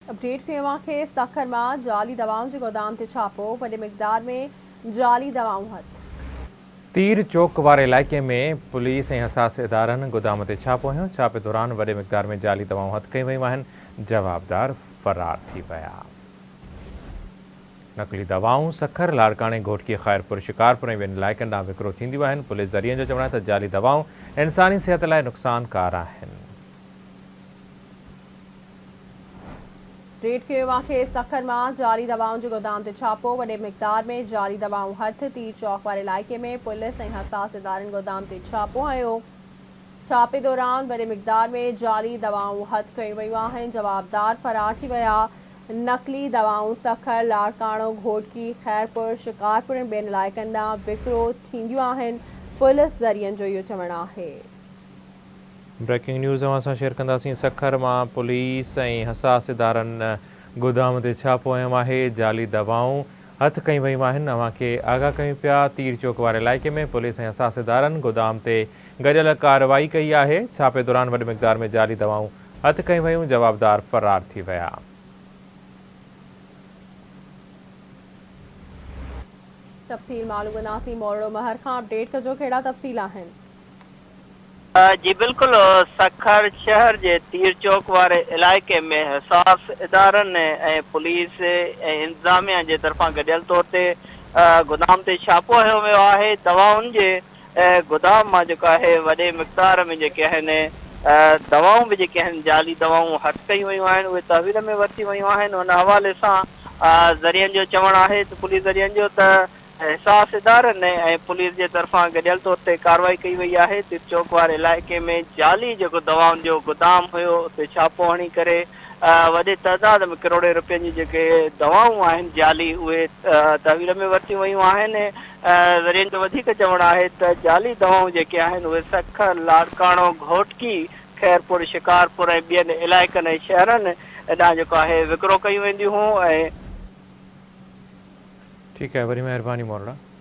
Update ڪيون اوهان کي سکر مان جعلي دوائن جي گودام تي ڇاپو، وڏي مقدار ۾ جعلي دوائون هٿ. تير چوڪ واري علائقي ۾ پوليس ۽ حساس ادارن گودام تي ڇاپو هنيو، ڇاپي دوران وڏي مقدار ۾ جعلي دوائون هٿ ڪيون ويون آهن، جوابدار فرار ٿي ويا. نقلي دوائون سکر، لاڙڪاڻي، گهوٽڪي، خيرپور، شڪارپور ۽ ٻين علائقن ڏانهن وڪرو ٿينديون آهن، پوليس ذريعن جو چوڻ آهي ته جعلي دوائون انساني صحت لاء نقصانڪار آهن. ريڊ ڪيو کي سکر مان جعلي دوائن جي گودام تي ڇاپو، وڏي مقدار ۾ جعلي دوائون هٿ، تير چوڪ واري علائقي ۾ پوليس ۽ حساس ادارن گودام تي ڇاپو هنيو، ڇاپي دوران وڏي مقدار ۾ جعلي دوائون هٿ ڪيون ويون آهن، جوابدار فرار ٿي ويا، نقلي دوائون سکر، لاڙڪاڻو، گهوٽڪي، خيرپور، شڪارپور ۽ ٻين علائقن ڏانهن وڪرو ٿينديون آهن، پوليس ذريعن جو اهو چوڻ آهي. بريڪنگ نيوز اوهان سان شيئر ڪنداسين سکر مان پوليس ۽ حساس ادارن گودام تي ڇاپو هنيو آهي جعلي دوائون هٿ ڪيون ويون آهن اوهان کي آگاهه ڪيون پيا تير چوڪ واري علائقي ۾ پوليس ۽ حساس ادارن گودام تي گڏيل ڪارروائي ڪئي آهي ڇاپي دوران وڏي مقدار ۾ جعلي دوائون هٿ ڪيون ويون جوابدار فرار ٿي ويا. تفصيل معلوم ڪنداسين مورڙو مهر کان اپڊيٽ ڪجو ڪهڙا تفصيل آهن. جي بلڪل سکر شهر جي تير چوڪ واري علائقي ۾ حساس ادارن ۽ پوليس ۽ انتظاميا جي طرفان گڏيل طور تي گدام تي ڇاپو هنيو ويو آهي دوائن جي گدام مان جيڪو آهي وڏي مقدار ۾ جيڪي آهن دوائون به جيڪي آهن جعلي دوائون هٿ ڪيون ويون آهن اهي تحويل ۾ ورتيون ويون آهن ان حوالي سان ذريعن جو چوڻ آهي ته پوليس ذريعن جو ته حساس ادارن ۽ پوليس جي طرفان گڏيل طور تي ڪارروائي ڪئي وئي آهي، طب چوڪ واري علائقي ۾ جعلي جيڪو دوائن جو گدام هيو اتي ڇاپو هڻي ڪري وڏي تعداد ۾ ڪروڙين رپين جون جيڪي دوائون آهن جعلي اهي تحويل ۾ ورتيون ويون آهن، ذريعن جو وڌيڪ چوڻ آهي ته جعلي دوائون جيڪي آهن اهي سکر، لاڙڪاڻو، گهوٽڪي، خيرپور، شڪارپور ۽ ٻين علائقن ۽ شهرن ڏانهن جيڪو آهي وڪرو ڪيون وينديون هيون ۽. ٺيڪ آهي وڏي مهرباني مورڙا.